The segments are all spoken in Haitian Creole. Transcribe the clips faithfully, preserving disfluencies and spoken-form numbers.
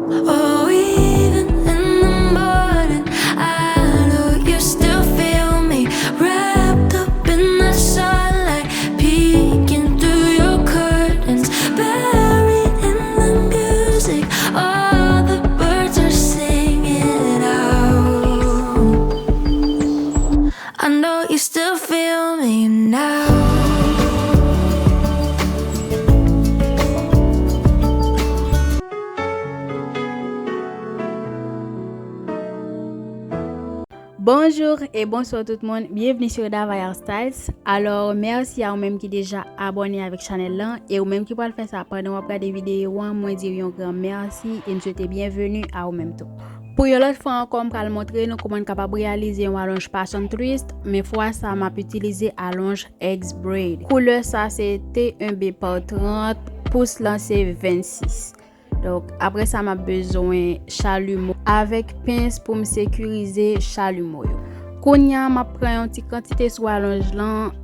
Oh, even in the morning, I know you still feel me. Wrapped up in the sunlight, peeking through your curtains, buried in the music. All the birds are singing out. I know you still feel me now. Bonjou e bonswa tout moun, byenvni sou Davaya Styles. Alò, mèsi a ou menm ki deja abòne avèk chanèl lan, e ou menm ki pral fè sa pandan w ap gade videyo an, mwen di w yon gran mèsi e m swete byenveni a ou menm tou. Pou yon lòt fwa ankò, m pral montre nou kòman n kapab reyalize yon alonj Passion Twist, men fwa sa m ap itilize alonj X-Braid. Koulè sa se T un B par trant, pous lan se vennsis. Donk, apre sa, m ap bezwen chalimo avèk pens pou m sekirize chalimo yo. Kounye a, m ap pran yon ti kantite sou alonj lan,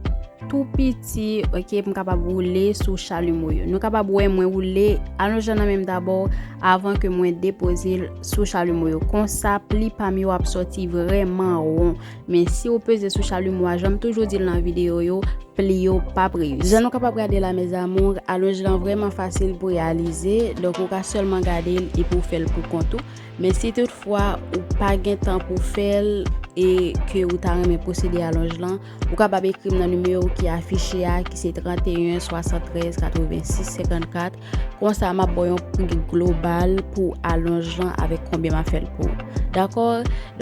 tou piti, oke, pou m kapab woule sou chalimo yo. Nou kapab wè mwen woule alonj lan nan men m dabò avan ke mwen depoze l sou chalimo yo. Konsa, pli pa m yo ap sòti vrèman won. Men si w peze sou chalimo a, jan m toujou di l nan videyo yo, pli yo p ap reyisi. Jan nou kapab gade la, mes amours, alonj lan vrèman fasil pou reyalize. Donk, ou ka sèlman gade l epi w fè l pou kont ou. Men si toutfwa ou pa gen tan pou fè l e ke ou ta renmen posede alonj lan, ou kapab ekri m nan nimewo ki afiche a, ki se tranteyen swasanntrèz katrevensis senkannkat. Konsa, m ap ba w yon pri global pou alonj lan avèk konbyen m ap fè l pou ou. Dakò?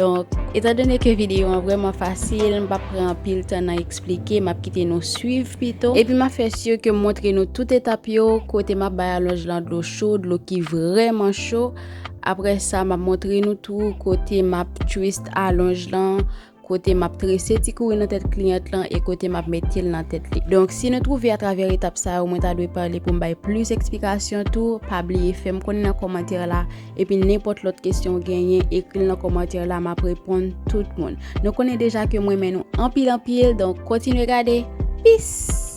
Donk, etandone ke videyo an vrèman fasil, m p ap pran anpil tan nan eksplike, m ap kite nou swiv pito. Epi m ap fè si ke m montre nou tout etap yo, kote m ap bay alonj lan dlo cho, dlo ki vrèman cho. Apre sa, m ap montre nou tou kote m ap twist alonj lan, kote m ap trese ti kouri nan tèt kliyant lan e kote m ap mete l nan tèt li. Donk, si nou twouve atravè etap sa yo, mwen ta dwe pale pou m bay plis eksplikasyon tou, pa bliye fè m konnen nan kòmantè la, epi nenpòt lòt kesyon w genyen, ekri l nan kòmantè la, m ap reponn tout moun. Nou konnen deja ke m renmen nou anpil, anpil, donk kontinye gade. Peace!